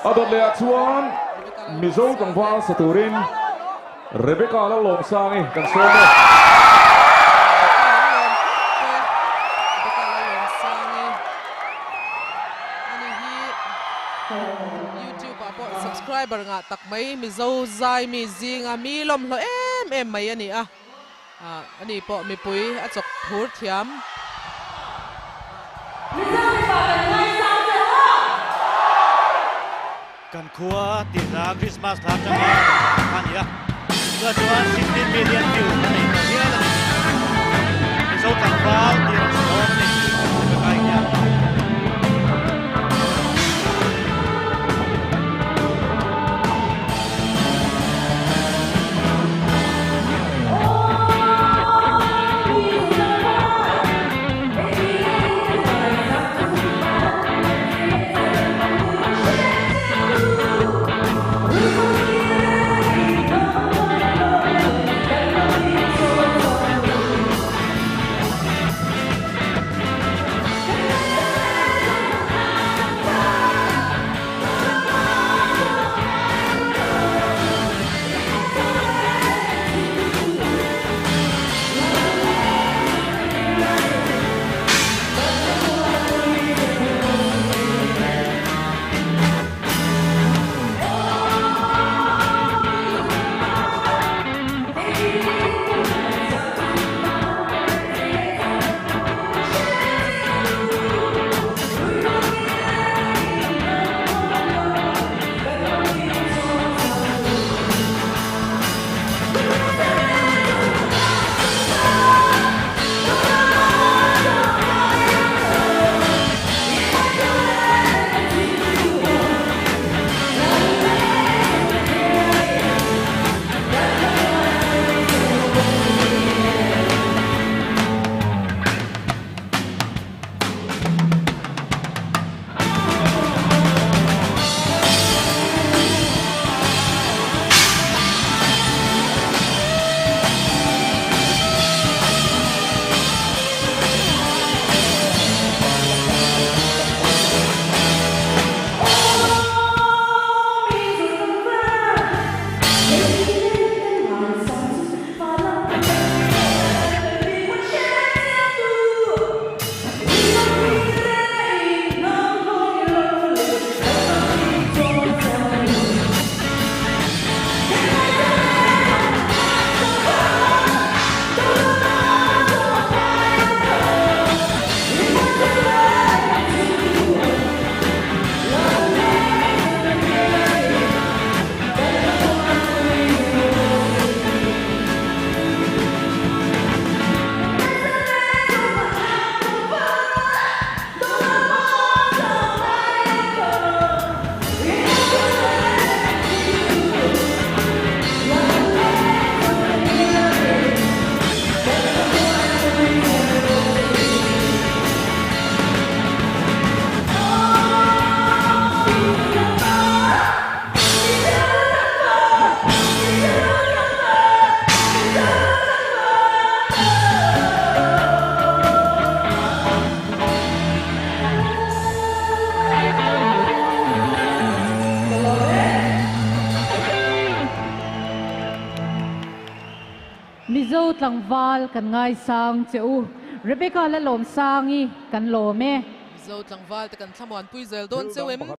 A dawt leh ah chuan Mizo tlangval sa turin Rebecca Lalawmsangi kan sawm e. Rebecca Lalawmsangi ani hi YouTube ah pawh subscriber ngah tak mai Mizo zai mi zinga mi lawmhlawh em em mai a ni a. Ani pawh mipui a chawk phur thiam. Mizo mipa kan ngaisang che aw! Kan khua tih hla Christmas hla atanga a ni a, tunah chuan 16 million view a nei ta hial a ni. Mizo tlangval tih rawn sawi dawn a ni, Rebecca-i hian. Mizo tlangval kan ngaisang che u. Rebecca Lalawmsangi kan lawm e. Mizo tlangval te kan thlamuanpui zel dawn cheu em?